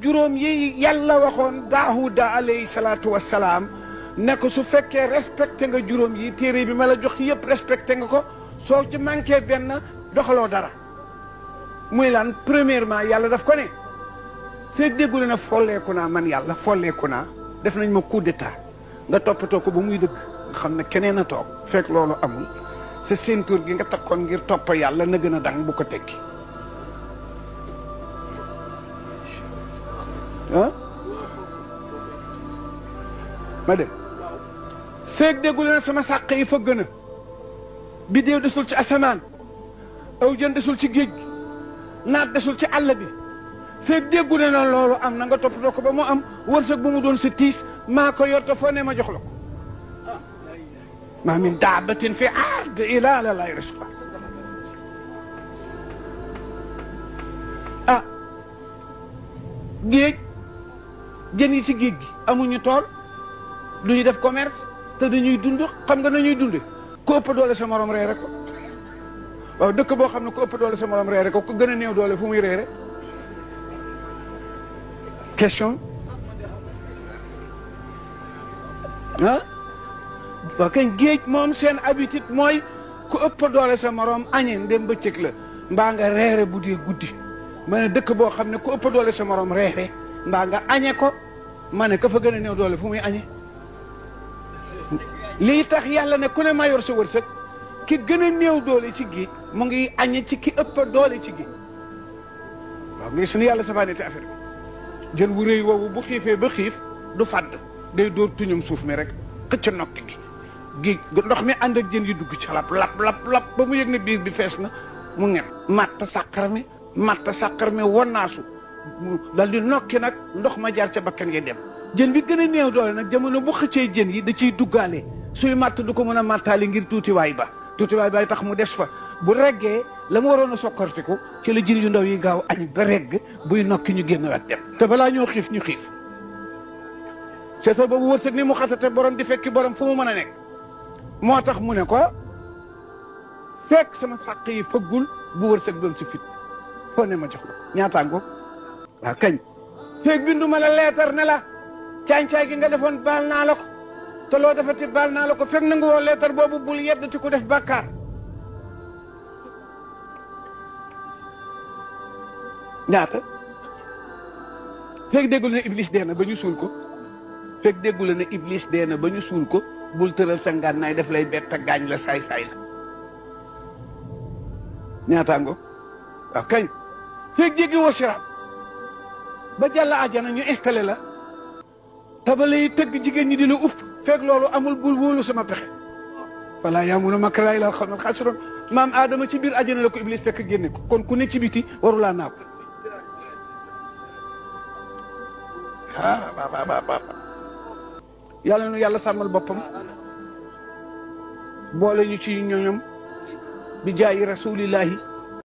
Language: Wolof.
juróom yi yàlla waxoon Daawuda alayhi salaatu wassalaam ne ko su fekkee respecté nga juróom yi téere bi ma la jox yëpp respecté nga ko soo ci manqué benn doxaloo dara muy lan premièrement yàlla daf ko ne feeg déggule na folleeku naa man yàlla folleeku naa def nañ ma coup d'état nga toppatoo ko ba muy dëgg nga xam ne keneen a toog fekk loolu amul sa ceinture gi nga takkoon ngir toppa yàlla na gën a dang bu ko tekki ah ma dem feeg déggule na sama sàq yi fa gën a bidéew desul ci asamaan aw jën desul ci géej gi naat desul ci àll bi feeg déggule na loolu am na nga toppatoo ko ba mu am wërsëg bu mu doon sa tiis maa ko yor te foo ne ma jox la ko maa min daabatin fi ard ila la lay risqa ah géej jën yi ci géej gi amuñu tool duñu def commerce te dañuy dund xam nga nañuy dunde ko ëpp doole sa morom reere ko waaw dëkk boo xam ne ko ëpp doole sa morom reere ko ku gën a néew doole fu muy reere question ah waaw kañ géej moom seen habitude mooy ku ëpp doole sa morom añee ndem bëccëg la mbaa nga reere bu dee guddi ma ne dëkk boo xam ne ku ëpp doole sa morom reere mbaa nga añe ko ma ne ka fa gën a néew doole fu muy añe lii tax yàlla ne ku ne maa yor sa wërsëg ki gën a néew doole ci géej mu ngi añe ci ki ëpp doole ci géej waaw ngi suñu yàlla safaanete affaire bi jën wu rëy woowu bu xiifee ba xiif du fàdd day dóor tuñum suuf mi rek xëcc nokki gi géej ndox mi ànd ak jën yi dugg ci lap ba mu yëg ne biir bi fees na mu ngen matta sàqar mi wonnaasu dal di nokki nag ndox ma jaar ca bakkan ya dem jën bi gën a néew doole nag jamono bu xëccee jën yi da ciy duggaale suy matt du ko mën a mattaali ngir tuutiwaay ba tax mu des fa bu reggee la mu waroon a sokkortiku ci la jën yu ndaw yi gaaw añ ba regg buy nokki ñu génn wat dem te balaa ñoo xiif ñu xiif seetal boobu wërsëg ni mu xatate borom di fekki borom fu mu mën a nekk moo tax mu ne ko fekk sama sàq yi fëggul bu wërsëg doon si fit foo ne ma jox la ko ñaataango waaw kañ feeg bindu ma la leetar ne la caañ-caay gi nga defoon baal naa la ko te loo defati baal naa la ko fekk nangu woo leetar boobu bul yeddati ku def bàkkaar ñaata feeg déggul ne iblis dee na ba ñu suul ko fekk déggul ne iblis dee na ba ñu suul ko bul tëral sa ngànnaay def lay bett gaañ la saay-saay la ñaataango waaw kañ feeg jéggi woo siraat ba jàll àjjana ñu installé la tabale yi tëgg jigéen ñi di la upp fekk loolu amul bul wóolu sama pexe wala yaamuna makra llaahi illal qawmul xaasiruun maam Adama ci biir àjjana la ko iblis fekk génne ko kon ku ne ci biti warulaa naaw yàlla nu yàlla sàmmal boppam boole ñu ci ñoñom bi jaayi rasulillahi